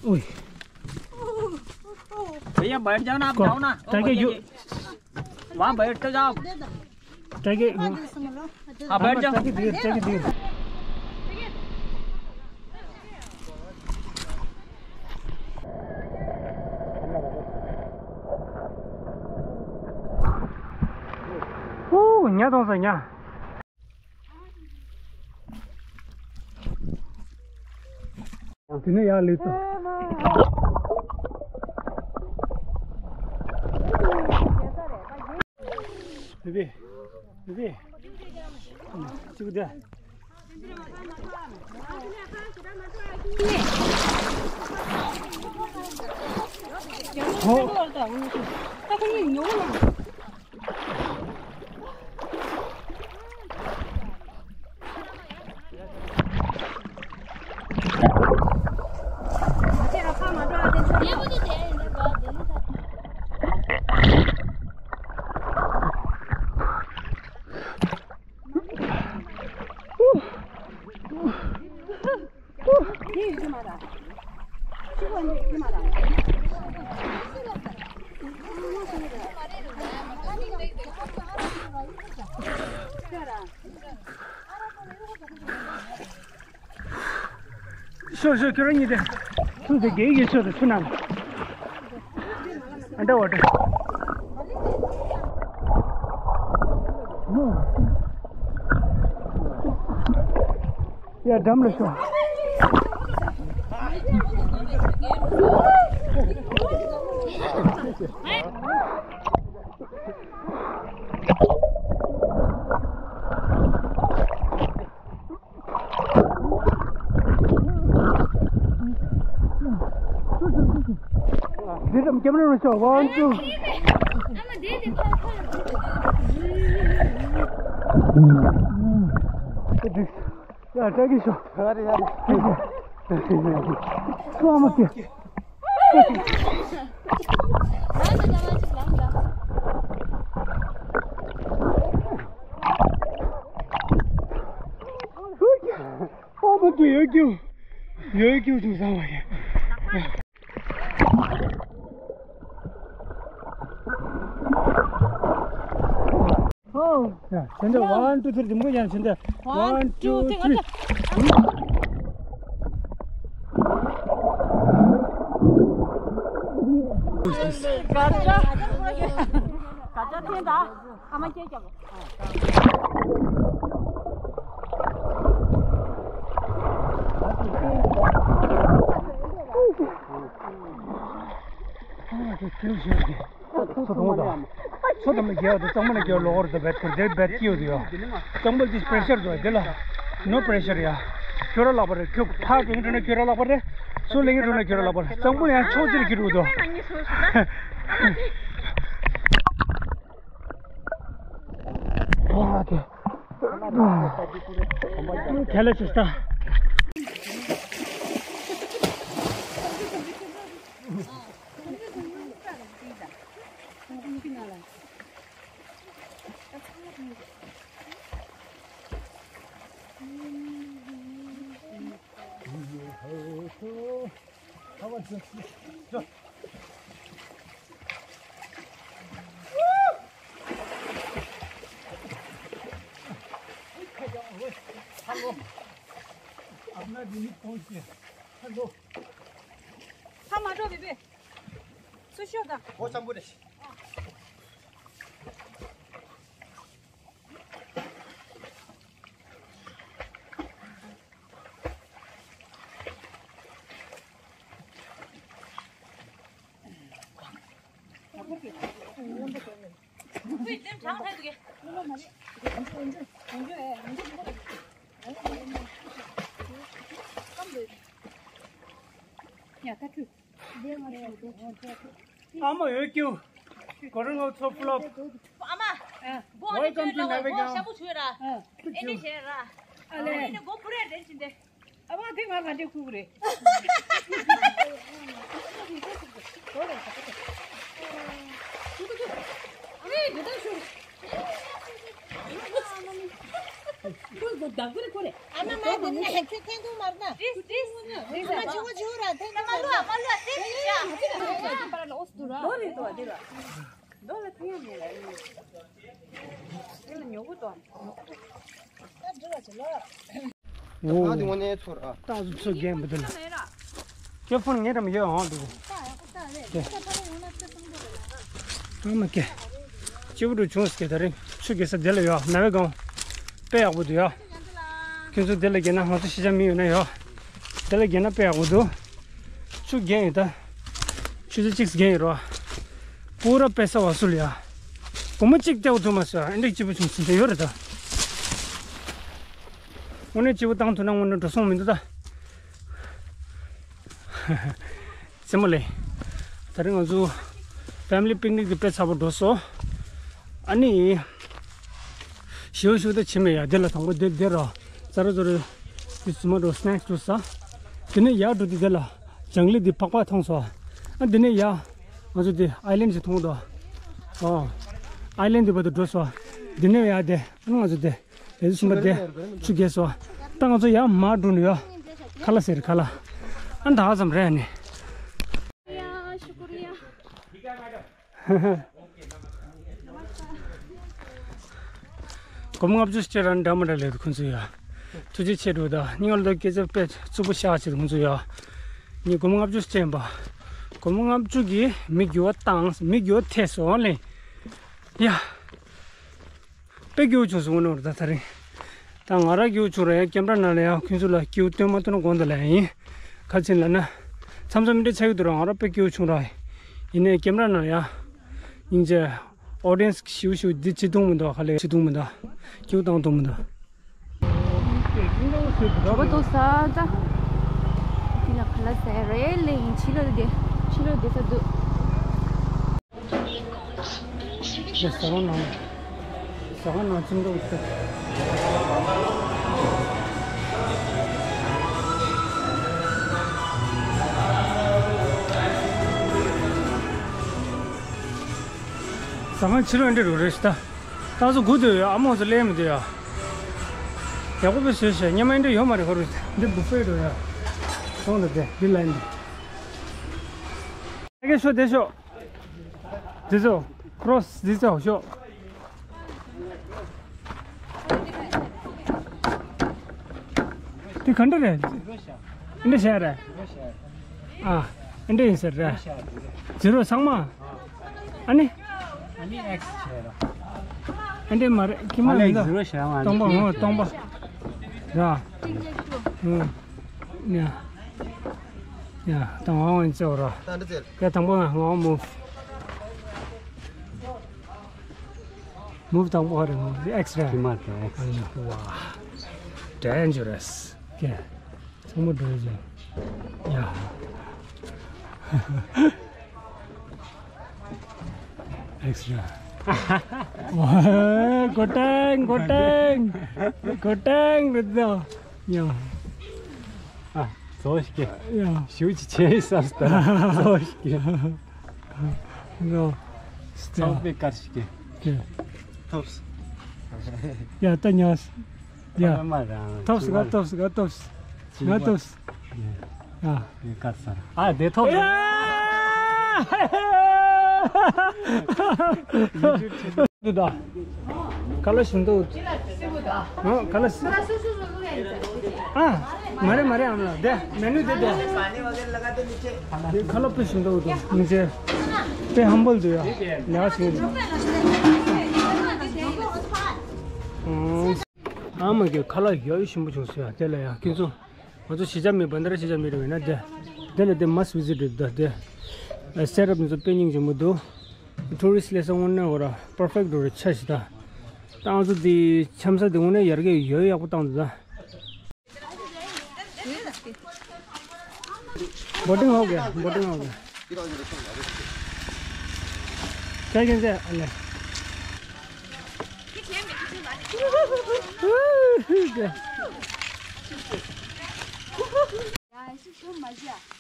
ओए। भैया, बैठ जाओ ना, आप जाओ ना। ओ, भैया जी। वहाँ बैठ तो जाओ। हाँ, बैठ जाओ। ཨོ། ཉ་གཏོང་ས་ཉ། དེ་ནས་ཡར་སླེབས་སོང་། བི་བི། བི་བི། གཅིག་དེ། ཨོ། ཤོག་ཤོག་ཁྱོད་རང་གཉིས་དེ། ཚུར་དེ་རྒྱལ་གྱི་ཤོག་དེ་ཚུར་ནང་། ཨ་འདྲ་བ་འདྲ། ཡ་འགྲམ་ལ་ཤོག་འདི་རམ་camera རུ་ཤོག one two། ཡ་ཀྲག་གི་ཤོག་ཡ་རེད་ཡ་རེད། ཁོ་མ་ཀི། ཨོ་མ་ཀི་ཡོད་ཀྱུ། ཡོད་ཀྱུ་ཅུང་ཟ་བ་ཡ། ཨོ། ཡ་ཆེན་པོ་one two three རིམ་གོ་ཡང་ཆེན་པོ། One, two, three. མཚོ་དུང་དང་། མཚོ་དུང་ལ་རྒྱལ་བ་དང་གཙང་པོ་ལ་རྒྱལ་བ་ལོག་རེད་དོ། བེད་ཁུར་དེ་བེད་ཀི་ཡོད་དོ་ཡོ། གཙང་པོ་ལ་དེ་pressure་དོ། དེ་ལ་no pressure་ཡ། ཁྱོད་ར་ལག་པ་རེད། ཁྱོད་ཕར་ལེན་འགྲོ་ན་ཁྱོད་ར་ལག་པ་རེད། ཚུར་ལེན་འགྲོ་ན་ཁྱོད་ར་ལག་པ་རེད། གཙང་པོ་ལ་ཡང་ཕྱོགས་གཅིག་གི་རུ་དོ། ཨ་ཁེ། ཁྱེད་ལ་ཅི་ལྟ། Hello. अपना दिल्ली पहुंच गया। Hello. ཁ་མ་འགྲོ་བི་བི། སུ་ཤོག་དང་། ཁོ་ཙམ་པོ་རེད། ཨ་མ་འོད་ཀྱུ། གོ་རང་ངོ་ཚོ་ཕུ་ལོ། ཨ་མ། ཨ། སྒོ་ཨ་ནི་Welcome to ཆོས་ར། སྒོ་Navigam། ཤ་བུ་ཆོས་ར། ཨ། ཨེ་ནི་བྱས་ར། ཨ་ལེ། ཨེ་ནི་སྒོ་ཕུ་རེ་རེ་བྱིན་ཏེ། ཨ་མ་དེ་ང་ང་འདྲེ་ཁུག་རེ། ཨ་མ་མ་དེ་ནས་ཁྱོད་ཐེན་ཐུང་མར་ན། ཏིས་ཏིས། ཨ་མ་ཅི་བོ་ཅི་བོ་ར་ཐེན་ཐུང་མར་ན། མ་ལུ་ཨ་མ་ལུ་ཨ་ཏིས་ཏིས་ཡ། རྡོ་རེད་དོ་དེ་ར། རྡོ་ལ་ཐེན་ཡ་མེད་ལ་ཡིན། དེ་ལ་ཉོ་གི་དོ། ད་འགྲོ་བ་ཅི་ལ། ཨོ། ད་དེ་ངོ་ནས་ཚོར་ཨ། ད་ཚོ་རྒན་པོ་དེ་ལ། ཁྱོད་ཕོན་ངེད་རམ་ཡོད་ཨང་དེ། ཨ་མ་ཀེ། སྐྱིད་པོ་འདུག་བྱུང་ཟེར་ད་རིང་ཆུ་རྒྱག་ས་དེ་ལ་ཡོད། ན་བའི་སྒང་། དཔེ་ཡག་པོ་འདུག་ཡ། ཁྱོད་ཚོ་དེ་ལ་རྒྱག་ན་ང་ཚོ་ཤེས་བྱ་མི་ཡོད་ན་ཡོད། དེ་ལ་རྒྱན་ན་དཔེ་ཡག་པོ་འདུག་ཆུ་རྒྱན་ཡིན་ད། ཆུ་ཚོད་གཅིག་རྒྱན་ཡིན་རོ། པུ་ར་པེ་ས་བ་སུ་ལ་ཡ། སྒོར་མོ་གཅིག་སྟེར་ཐུབ་མ་སོང་ཨ་འདྲ་སྐྱིད་པོ་བྱུང་སོང་དེ་ཡོད་རེད་ད། དངོས་གནས་སྐྱིད་པོ་བཏང་ཐུབ་ན་དངོས་གནས་འགྲོ་སོང་མི་འདུག་ད། རྩེད་མོ་ལེ། ད་རིང་ང་ཚོ་ཕེ་མི་ལི་པིག་ནིག་དེ་དཔེ་ཚ་པོ་འགྲོ་སོང་། ཨ་ནི། ཞེའུ་ཞེའུ་ད་ཕྱིན་མེད་ཡ་དེ་ལ་དང་པོ་དེ་དེ་ར། ཙ་ར་ཙོ་རེ། དེ་ཙུ་མ་འགྲོ་སི་ནེག་སི་འགྲོ་ས། དེ་ནས་ཡར་འགྲོ་དུས་དེ་ལ། ལྗང་ལི་དེ་ཕག་པ་མཐོང་སོང་། ཨ་དེ་ནས་ཡར། ང་ཚོ་དེ་ཨའི་ལན་ཅིག་མཐོང་འདུག་ཨོ། ཨའི་ལན་དེ་བར་དུ་འགྲོ་སོང་། དེ་ནས་ཡར་དེ། ཨ་ང་ཚོ་དེ། ལས་གསུམ་པ་དེ་ཆུ་རྒྱས་སོང་། ད་ང་ཚོ་ཡར་མར་འགྲོ་ནས་ཡོད། ཁ་ལག་ཟེར་ཁ་ལག་ཨ་ད་ག་ཙམ་རེད་ཨ་ནི། ཡ་ཤུ་ཀུ་རི་ཡ། སྒོར་མོ་ལྔ་བཅུ་ཞིག་སྤྲད་ར་འདྲ་མི་འདྲ་ལས་འདུག་ཁོང་ཚོ་ཡ། ཐུགས་རྗེ་ཆེ་འགྲོ་ད་སྙིང་ལ་སྐད་ཆ་དཔེ་རྩུབ་པོ་བཤད་བྱེད་ཁོང་ཚོ་ཡ། ངས་སྒོར་མོ་ལྔ་བཅུ་ཞིག་སྤྲད་ཡིན་པ། སྒོར་མོ་ལྔ་བཅུ་གིས་མི་འགྱུར་བ་བཏང་མི་འགྱུར་བ་ཐེབས་སོང་ལེ། ཡ། དཔེ་སྐྱིད་པོ་བྱུང་སོང་དངོས་གནས་རེད་ད་ད་རིང་། ད་ང་རང་སྐྱིད་པོ་བྱུང་ར་ཡ་ཀེམ་ར་ནང་ལ་ཡ་ཁྱོད་ཚོ་ལ་སྐྱིད་པོ་སྟོན་མ་ཐུབ་ན་དགོངས་དག་ལ་ཡ་ཡིན། ག་ཅིན་ལ་ན། མཚམས་མཚམས་འདྲ་ཆགས་ཀྱི་འདུག་ར་ང་རང་དཔེ་སྐྱིད་པོ་བྱུང་ར། ཡིན་ནའི་ཀེམ་ར་ནང་ལ་ཡ། སྙིང་རྗེ། ཨོ་ཌི་ཡན་སི་ཞིའུ་ཞིའུ་འདི་བྱེད་ཐུབ་མི་འདུག་ག་ལེ་བྱེད་ཐུབ་མི་འདུག་སྐྱིད་པོ་བཏང་ཐུབ་མི་འདུག་འགྲོ་དོ་ས་ད། འདི་ལ་ཁ་ལག་ཟ་ཡ་རེད་ལེ་ཡིན་ཕྱི་ལོགས་དེ་ཕྱི་ལོགས་དེ་ས་འདུག་ཟ་ཁང་ནང་ཟ་ཁང་ནང་ཚིམ་འགྲོ་ས། ཟ་ཁང་ཕྱི་ལོགས་འདི་རུ་རེད་ཤི་ད། ཏང་སོ་སྒུག་སྡོད་ཡོད་ཨ་མོ་ཚོ་སླེབས་མི་འདུག་ཡ། ཡག་པོ་དཔེ་བཟོས་ཤག་སྔོན་མ་འདྲ་ཡོད་མ་རེད་ཁོ་རུ། འདི་བུ་ཕེ་འགྲོ་ཡ། སོང་ད་དེ་འདི་ལ་ཡིན། ཨ་ཀེ་ཤོག་དེ་ཤོག་འདི་ཚོ་ཁྲོ་སི་འདི་ཚོ་ཤོག་འདི་ག་འདྲ་རེད། འདི་བྱས་རེད། ཨ། ཨ་འདྲ་ཡིན་ཟེར་ར། ཛི་རོ་ཚང་མ། ཨ་ནི། ཨ་ནི་ཨེག་སི་བྱས་ར། ཨ་འདྲ་མ་རེད་ཁྱི་མ་ཨ་ལས་མི་འདུག་ཛི་རོ་བྱས་མ་རེད། སྟོང་པ་ངོ་སྟོང་པ། ར། ཧུམ། ཡ། ཡ་ད་ང་འོང་ཙེ་ར། ད་འདི་ཙེ། ཡ་དང་པོ་ང་འོང་མུབ། མུབ་དང་པོ་རེད་ངོ་འདི་ཨེག་སི་ར། ཁྱི་མ་དེ་ཨེག་སི། ཨ་ནི་ཝ། ཌེན་ཇེ་ར་སི། ཀེ། ཚང་མ་འགྲོ་ཡོད་ཅིང་། ཡ། ཨེག་སི་ར། ཝ། གོ་ཏེང་གོ་ཏེང་གོ་ཏེང་རེད་དོ། ཡ། ཨ། ཟོ་ཞིག་གེ། ཡ། ཞུ་ཅི་ཆེ་ས་སྟ། ཟོ་ཞིག་གེ། ནོ། ཚང་པའི་དཀར་ཞིག་གེ། ཀེ། ཐོབ་སི། ཡ་ད་ཉོ་སི། ཡ། ཐོབ་སི་ག་ཐོབ་སི་ག་ཐོབ་སི། ང་ཐོབ་སི། ཡ། ཡ་དཀར་སར། ཨ་དེ་ཐོབ་སི། འདུག་ད། ཁ་ལག་ཞིམ་འདུག་ཨ། ཁ་ལག་ཞིམ། ཨ། མ་རེད་མ་རེད་ཨ་མ་ལགས་དེ་མེ་ནུ་དེ་དེ། དེ་ཁ་ལག་དཔེ་ཞིམ་འདུག་འདུག་མི་ཚེ། དཔེ་ཧམ་བོལ་འདུག་ཡ། ལས་ཀ་བྱེད་ཀྱི་འདུག་ཨ་མ་གི་ཁ་ལག་ཡག་ཞིམ་པོ་བྱུང་སོང་ཡ། དེ་ལ་ཡ་ཁྱེད་ཚོ། ང་ཚོ་གཞིས་ཆགས་མི་བན་དར་གཞིས་ཆགས་མི་རེད་བས་ན་དེ། དེ་ལ་དེ་མ་སི་བི་ཟི་ཊི་རེད་ད་དེ། སེ་ཊབ་ནི་ཚོ་དཔེ་སྙིང་རྗེ་མོ་འདུག་ཊུ་རི་སི་ཊི་སླེབས་ས་དངོས་གནས་འོ་ར་པར་ཕེག་ཊི་འགྲོ་རེད་ཆ་ཞིག་ད། ཏང་སོ་དེ་འཆམ་ས་དེ་དངོས་གནས་ཡར་རྒྱས་ཡོད་ཡག་པོ་བཏང་འདུག་ད། བོ་ཊིང་ཧོག་གི་བོ་ཊིང་ཧོག་གི། ཀྱ་ཀྱན་ཛེ་ཨ་ལེ།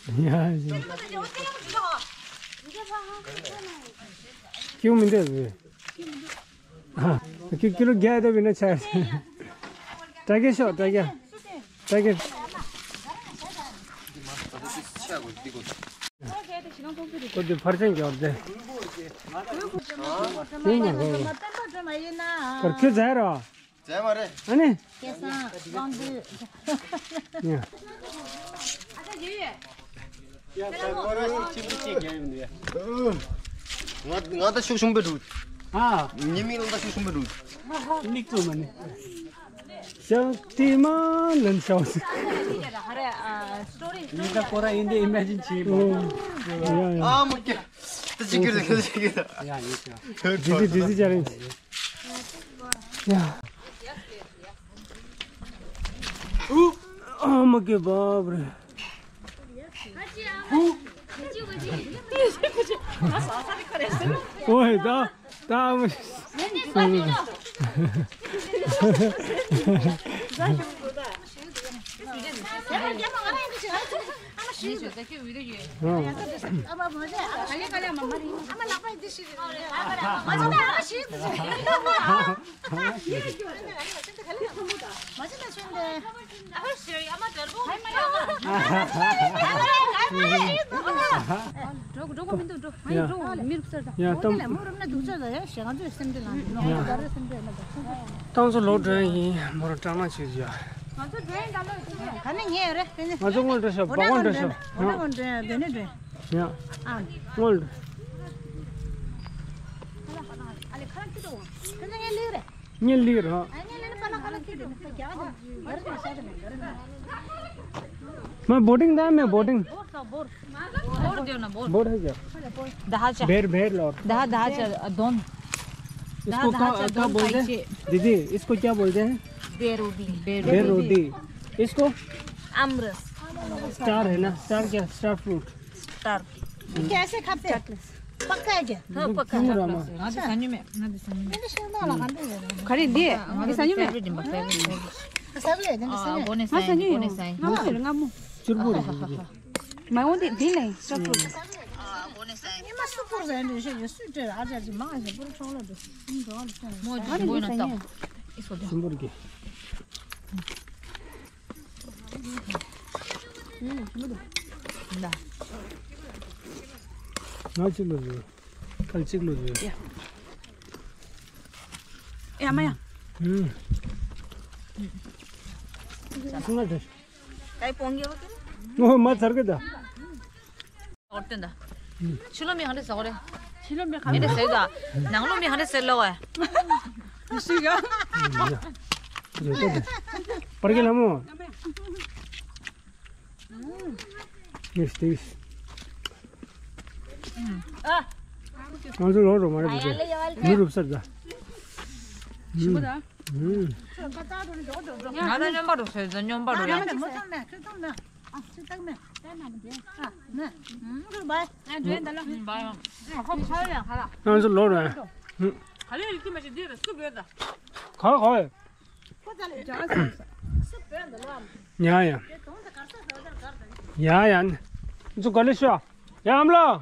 ཡ། ཁྱེད་མི་འདོད་པས། ཨ། ཁྱེད་ཀི་ལོ་བརྒྱ་ལྟ་བུ་ན་ཆ། དྲ་རྒྱ་ཤོག་དྲ་རྒྱ། དྲ་རྒྱ། ཁོ་དེ་ཕར་ཕྱིན་རྒྱབ་སྟེ། ཁྱེད་མ་གོ། ཁོར་ཁྱོད་ཟ་ར། རྫས་མ་རེད། ཨ་ནི། སྐལ་བཟང་དབང་འདུས། ཡ། ཡ་ད་ཁོ་རང་ཤི་ཆེན་པོ་ཅིག་རྒྱག་ཡོང་དུས། ང་ང་ད་ཤུགས་ཆུང་པོ་འདུག་ཨ། ཉི་མིག་ལ་ད་ཤུགས་ཆུང་པོ་འདུག་མིག་བཙུམ་མ་ནི། Shaktiman and Shakti. ये तो पूरा हिंदी इमेजिन चाहिए। हाँ, मुझे तो जिक्र जिक्र जिक्र। या, ये क्या? Dizzy, dizzy challenge. या। ओ, अम्मा के बाप रे। ओए, दा, दा, ཡ། ཏང་ཚོ་ལོག་འགྲོ་ཡིན། མོ་རང་སྐྲག་སྣང་བྱེད་ཀྱི་ཡ། ང་ཚོ་སྔོན་འགྲོ་ཤོག་སྔོན་འགྲོ་ཤོག་སྔོན་འགྲོ་ཤོག་སྔོན་འགྲོ་ཤོག་ཡ། སྔོན་འགྲོ། ངས་ལིར། ངས་ལིར། ཧ། मैं बोटिंग था, मैं बोटिंग। बोट जो ना, बोट। बोट है क्या? दहाचा। भेर, भेर लॉट। दहा, दहाचा दोन। इसको क्या, क्या बोलते हैं? दीदी, इसको क्या बोलते हैं? भेर रोटी। भेर रोटी। इसको? आमरस। स्टार है ना? स्टार क्या? Star fruit. स्टार। कैसे खाते हैं? पक्का है क्या? हाँ, पक्का। ང་ཚོ་ས་ཉུལ་མེད། ང་ཚོ་ས་ཉུལ་མེད། ཁ་རེ་འདི། ང་ཚོ་ས་ཉུལ་མེད། ང་ཚོ་ས་ཉུལ་མེད། ང་ཚོ་ས་ཉུལ་མེད། ང་མོ། ཅུར་པོ་རེད། མ་འོང་དེ་འདི་ནས་ཤོག་པོ། ཉི་མ་སུ་པོར་ཟ་འདྲ་ཞིག་ཡོད་སུས་སྤྲད་ཨ་ཅག་ཅིག་མང་ཞིག་པོར་ཆོག་ལ་འགྲོ། ཨ་ནི་འདི་ཟ་ཉེ། སུ་པོར་གི། ང་གཅིག་ལ་ཡོད། ཁལ་གཅིག་ལ་ཡོད། ཡ་མ་ཡ། ཨུམ། ང་དེ། ངོ་མ་ཚར་གི་ད། ཨོར་ཏན་ད། ཕྱི་ལོ་མི་ཧ་འདྲ་ཟ་གོ་རེད། ཕྱི་ལོ་མི་ཧ་འདྲ་ཟེར་ད། ནང་ལོ་མི་ཧ་འདྲ་ཟེར་ལོ་བ། ཤི་ག་པར་གི་ལ་མོ། ཡེས་ཏིས། ང་ཚོ་ལོག་འགྲོ་མ་རེད་བུ་ཚེ། མི་རུབ་སར་ད། ཞིམ་པོ་ད། ང་ད་སྨྱོན་པ་རུ་ཟེར་ཟེར་སྨྱོན་པ་རུ་ཡ། ང་ཚོ་ལོག་ར། ག་ལེ་ཡིག་མ་ཞིག་འདི་རུ་སུ་བོད་ད། ག་ག་ཡ་ཡ། ཡ་ཡ། ང་ཚོ་ག་ལེ་ཤོ། ཡ་ཨམ་ལོ།